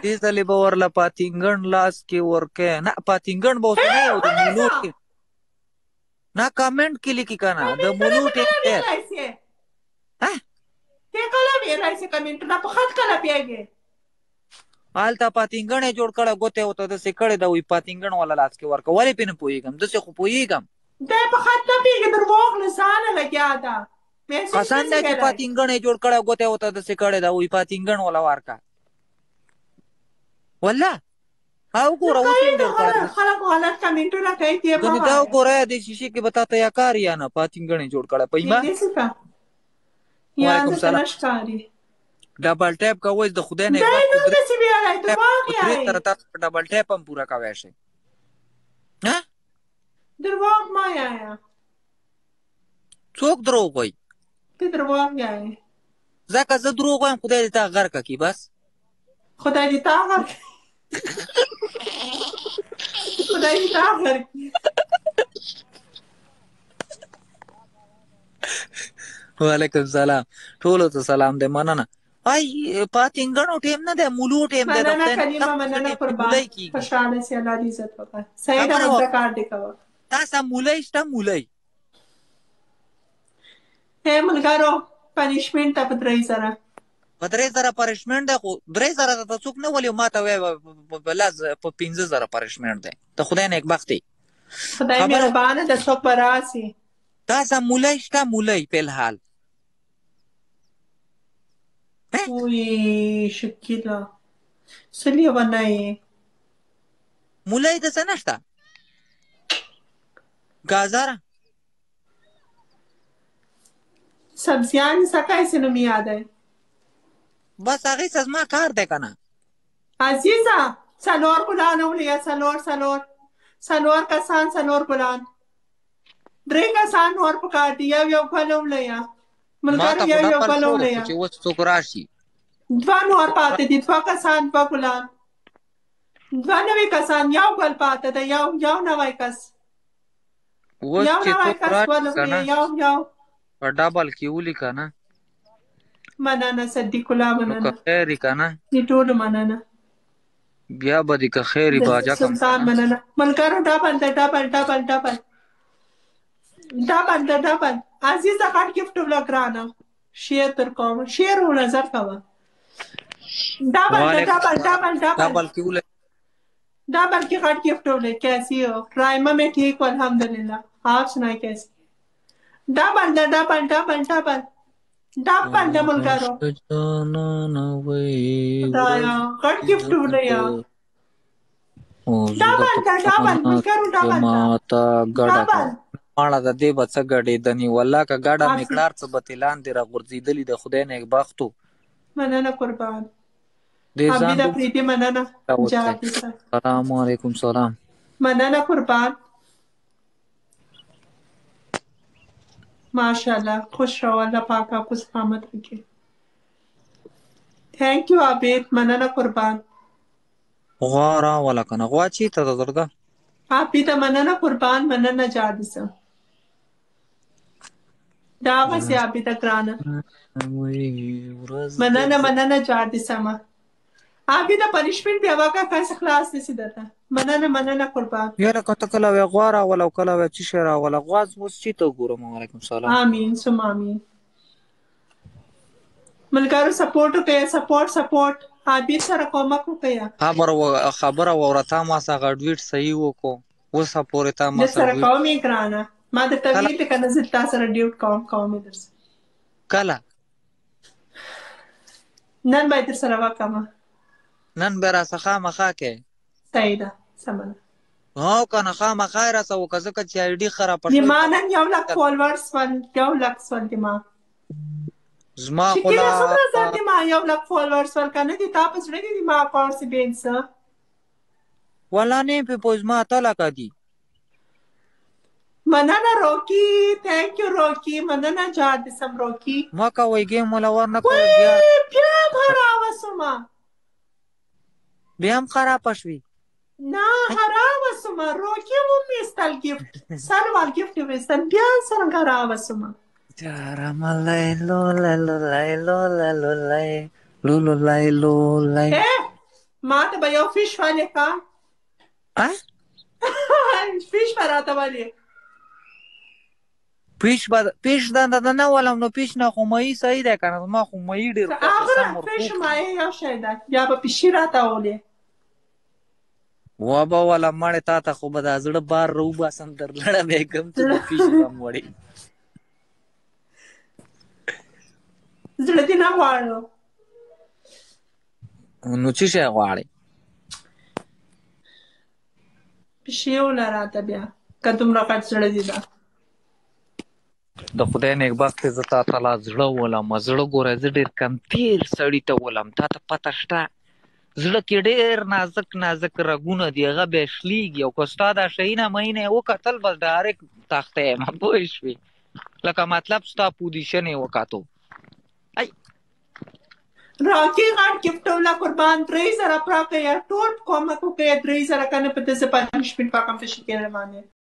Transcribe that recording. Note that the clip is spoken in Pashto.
دې ځلې به ورله پاتینګڼ لاس کې ورکې نه، پاتینګڼ به اوس نه یو د مولو ټیم نه کمنټ کې لیکي که نه د مولو ټیم دی. ها ته کله ویلای سې کمنټونه په خط کله پیږي؟ هلته پاتینګڼ یې جوړ کړی، ګوته یې ورته داسې کړې ده، وایي پاتینګڼ والا لاس کې ورکړه. ولې پرې نه پوهېږم، داسې خو پوهېږم. دی په خط نه پوهېږي، درواغ له ځانه لګیا ده. قسم دی چې پاتینګڼ یې جوړ کړی، ګوته یې ورته داسې کړې ده، وایي پاتینګڼ والا ورکړه. والله او ګوره اوس یې جوړ کړی. خلک غلط کمنټونه کوي، ته یې مه وایه. دا وګوره دې شیشې کې به تا ته یا کار یا نه پاتینګڼ یې جوړ کړی په ایمان. یا درته نه ښکاري. ډبل ټیپ کوئ د خدای نه دی نو داسې ویلی درواغ یې تر تاسو ډبل ټیپ هم پوره کوی شئ. ها درواغ ما یایا. څوک دروغ وایي؟ ته درواغ یایې. ځکه زه دروغ وایم، خدای دې تا غرقه کړي. بس خدای دې تا غرق، خدای دې تا غرق. وعلیکم سلام، ټولو ته سلام دی. مننه. آی پاتینګڼو ټیم نه دی، مولو ټیم دی. مننه کلیمه، مننه قربان، خوشاله سي، الله دې عزت وکړه. صحیح ده، مزه کار دې کوه. تاسو مولای شته؟ مولای هی ملګرو، پنشمنټ ته په 3000، په 3000 پنشمنټ دی. خو 3000 ته څوک نه ولي، ما ته وایي په لس په 5000 پنشمنټ دی. ته خدای نیکبختي، خدای مهربانه د څوک به راسي. تاسو مولای شته؟ مولای په الحال وی شکیلا څه لیونی یې. مولای د څه نشته؟ گازره سبزیان څه کوي څه نوم یاد دی؟ بس هغې څه زما کار دی که نه. عزیزه څلور ګلان ولیا، څلور څلور څلور کسان، څلور ګلان، درې کسان نور پکار دي. یو یو ګل ولیا ملګرو، یو یو ګل ولیا چې اوس څوک راشي. دوه نور پاتې دي، دوه کسان، دوه ګلان، 92 کسان، یو ګل پاتې دی، یو یو نوی کس، اوس یو چې نوی څوک کس راشي ګل که نه یو یو په ډبل کې ولیکه نه. مننه صدیق الله، نو که مننه خیر یې که نه دې ټولو مننه. بیا به دې که خیر یې باجه کم که سلطان نه. مننه ملګرو. ډبل ده، ډبل ډبل ډبل ډبل ده ډبل. عزیزه غټ ګفټ ولا ګرانه، شیر در کوم، شیر و نظر کوه. ډبل ده، وعلیکم ډبل ډبل ډبل ډبل کې ولیکه. ڈبل کی غټ گفٹ ہو. کیسی ہو رائمہ؟ میں ٹھیک ہوں الحمدللہ، آپ سنائیں کیسی؟ ڈبل ده، ډبل ډبل ډبل ډبل ده ملګرو. خدایا غټ ګفټ ولیا. ډبل ده ډبل ملګرو، ډبل ده ماته ګډه ډبل. ماړه د دې به څه ګډېدنې والله که ګډه مې آسف کړار څه به ترې لاندې راغورځېدلي. د خدای نیکبختو مننه قربان. دې ځان عابد افریدي مننه. راوستی. جار دې شه. سلام علیکم. سلام. مننه قربان. ماشاءالله، خوش رहो، الله پاک आपको सलामत रखे. ثانک یو عابد، مننه قربان. غوا راوله که نه، غوا چېرته ده درده؟ عابد مننه قربان، مننه جار دې شه. دا غسې عابده ګرانه. مننه مننه جار دې سمه. عابده پنشمنټ بیا وکړه، کس خلاص نسی درته. مننه مننه قربان. یاره که ته کله وې غوا راوله او کله وې څه شی راوله، غوا اوس چېرته وګورم؟ وعلیکم سلام. آمین ثم آمین. ملګرو سپورټ وکړئ، سپورټ سپورټ، عابد سره کومک وکړئ. خبره واوره، تا ما سره هغه ډویټ صحیح وکړو، اوسه پورې تا ما در سره سره ډویټ کوم یې ګرانه، ما درته کله ویلي که نه زه تا سره ډیوټ کوم، کوم یې درسره. کله نن به یې در سره وکړم. نن به راڅخه خامخا کې. صحیح ده، سمه ده. هو که نه خامخا یې راڅخه وکړه، ځکه چې آی ډي خرابه د شوې. ما نن 1 لک فالوورز سول، 1 لک سول د ما. زما خو شکیله لا څومره زر د ما 1 لک فالوورز سول که نه؟ دي تا په زړه کې د ما اکاونټ سي بین څه؟ ولا نه پې پوه، زما 8 لکه دي. مننه روکی، ثانک یو روکی، مننه جار دې سم روکی. مه کوئ ګیم ولا ور نه کوئ بیا. وای بیا هم خرابه سومه. بیا هم خرابه شوې؟ نه خرابه سومه، روکی ومېستل ګفټ، سل وال ګفټ ومېستل، بیا څنګه خرابه سومه؟ لو لو لای لو لو لای لو لو لای لو لای. ای ما ته به یو فیش والې ښه؟ ا فیش به راته والې. پیش به پیش دا نه نه ولم، نو پیش نه خو مئی صحیح ده کنه، زما خو مئی ډیر خوښ هغه سم فیش ورخوږ. مایع یو شی ده، بیا به پیشي راته ولې. و به ولا مړې، تا ته خو به دا زړه بار راوباسم، در لړه به یې کړم چې د پیش غم وړي. زړه دې نه غواړو. نو څه شی غواړې؟ پیشي وله راته بیا که دومره غټ زړه دې ده. د خدای نېکبختې زه تا ته لا زړه ولم. زړه ګوره زه ډېر کم تیر سړي ته ولم، تا ته پته شته زړه کې ډېر نازک نازک رګونه دي، هغه بیا شلېږي، او که ستا دا شیینه مینه یې وکتل بس ډایرکټ تخته یم، پوه شوې؟ لکه مطلب ستا پوزیشن یې وکتو. ای راکې غټ ګفټ وله قربان، 3000 پراکه یا ټول کومک وکړه 3000 کنه په دې زه پنشمنټ پاکم په شکل باندې.